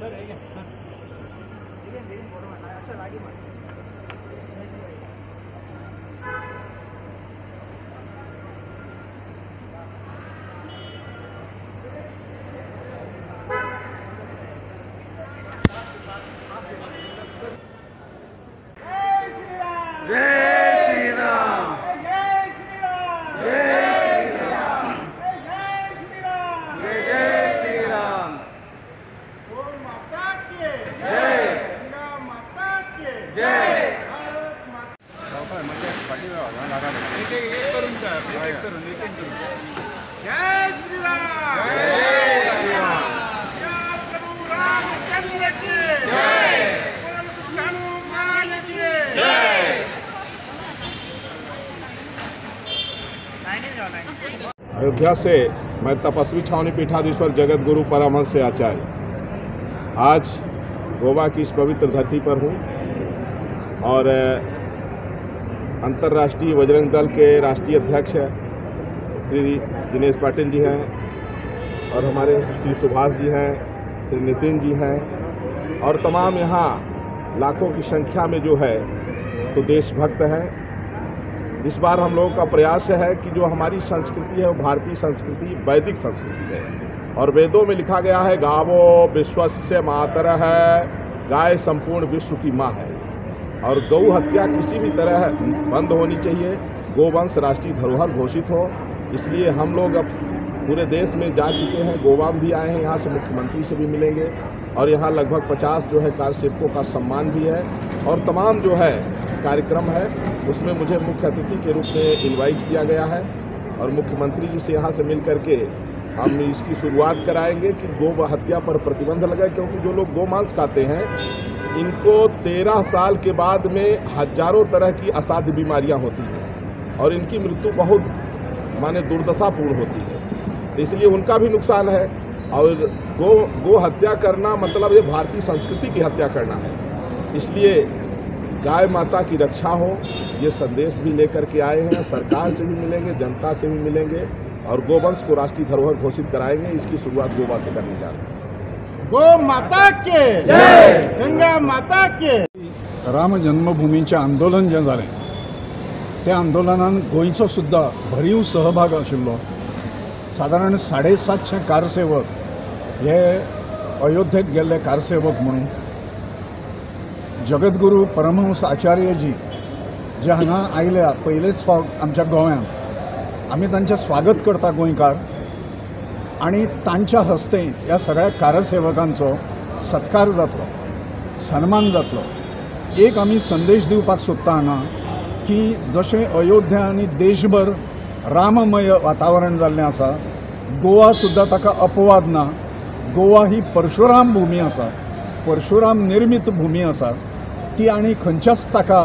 Sir एक sir जय श्री राम, जय श्री राम, जय श्री राम, जय श्री राम, जय श्री राम। गौ माता की जय, गंगा माता की जय, भारत माता। एक एक करून साहेब, एक एक करून, एक एक करून। जय श्री राम, जय श्री राम, जय प्रभु रामचंद्र की जय, परम हनुमान की जय। अयोध्या से मैं तपस्वी छावनी पीठाधीश्वर जगत गुरु परमहंस आचार्य आज गोवा की इस पवित्र धरती पर हूँ और अंतर्राष्ट्रीय बजरंग दल के राष्ट्रीय अध्यक्ष श्री दिनेश पाटिल जी हैं और हमारे श्री सुभाष जी हैं, श्री नितिन जी हैं और तमाम यहाँ लाखों की संख्या में जो है तो देशभक्त हैं। इस बार हम लोगों का प्रयास है कि जो हमारी संस्कृति है वो भारतीय संस्कृति, वैदिक संस्कृति है और वेदों में लिखा गया है गावो विश्वस्य मातर है, गाय संपूर्ण विश्व की माँ है और गौ हत्या किसी भी तरह बंद होनी चाहिए, गोवंश राष्ट्रीय धरोहर घोषित हो। इसलिए हम लोग अब पूरे देश में जा चुके हैं, गोवा में भी आए हैं, यहाँ से मुख्यमंत्री से भी मिलेंगे और यहाँ लगभग 50 जो है कार सेवकों का सम्मान भी है और तमाम जो है कार्यक्रम है उसमें मुझे मुख्य अतिथि के रूप में इनवाइट किया गया है और मुख्यमंत्री जी से यहाँ से मिल करके हम इसकी शुरुआत कराएंगे कि गौ हत्या पर प्रतिबंध लगे, क्योंकि जो लोग गौ मांस खाते हैं इनको 13 साल के बाद में हजारों तरह की असाध्य बीमारियाँ होती हैं और इनकी मृत्यु बहुत माने दुर्दशापूर्ण होती है, तो इसलिए उनका भी नुकसान है। और गौ गौ हत्या करना मतलब ये भारतीय संस्कृति की हत्या करना है, इसलिए गाय माता की रक्षा हो ये संदेश भी लेकर के आए हैं। सरकार से भी मिलेंगे, जनता से भी मिलेंगे और गोवंश को राष्ट्रीय धरोहर घोषित कराएंगे। इसकी शुरुआत गोवा से करने जा रहे हैं। गौ माता के जय, गंगा माता के। राम जन्मभूमीचें आंदोलन जें जालें त्या आंदोलनान गोंयचो सुद्दां भरीव सहभाग आशिल्लो। सादारण 750 कारसेवक हे अयोध्येक गेल्ले कारसेवक म्हणून जगद्गुरू परमहंस आचार्यजी जे हांगा आयल्या पयलेच फावट आमच्या गोंयांत, आमी तांचें स्वागत करता गोंयकार आनी तांच्या हस्ते ह्या सगळ्या कारसेवकांचो सत्कार जातलो, सन्मान जातलो। एक आमी संदेश दिवपाक सोदता हांगा की जशें अयोध्या आनी देशभर राममय वातावरण जाल्लें आसा, गोवा सुद्दां ताका अपवाद ना। गोवा ही परशुराम भूमी आसा, परशुराम निर्मीत भूमी आसा ती आनी खंयच्याच ताका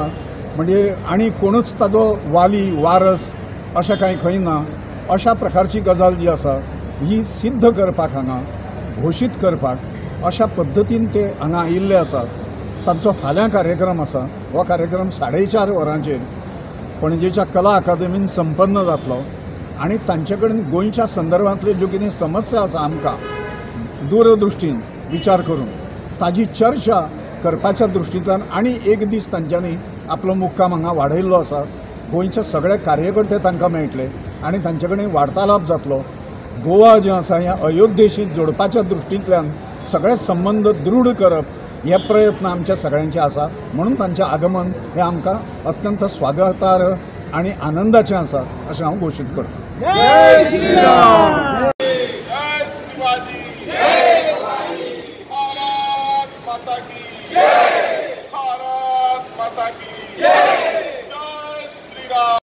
म्हणजे आनी कोणूच ताजो वाली वारस अशें कांय खंय ना। अशा प्रकारची गजाल जी आसा ही सिद्ध करपाक हांगा घोशीत करपाक अशा पद्दतीन ते हांगा आयिल्ले आसा। तांचो फाल्यां कार्यक्रम आसा, हो कार्यक्रम 4:30 वरांचेर पणजेच्या कला अकादमीन संपन्न जातलो आनी तांचे कडेन गोंयच्या संदर्भांतल्यो ज्यो कितें समस्या आसा आमकां दूरदृश्टीन विचार करून ताजी चर्चा करपाच्या दृश्टींतल्यान आनी एक दीस तांच्यांनी आपलो मुक्काम हांगा वाडयल्लो आसा। गोंयचे सगळे कार्यकर्ते तांकां मेळटले आनी तांचे कडेन वार्तालाप जातलो। गोवा जें आसा ह्या अयोध्येशी जोडपाच्या दृश्टींतल्यान सगळे संबंद दृढ करप हे प्रयत्न आमच्या सगळ्यांचे आसा, म्हणून तांचें आगमन हें आमकां अत्यंत स्वागतार्ह आनी आनंदाचें आसा अशें हांव घोशीत करतां। जय श्री राम।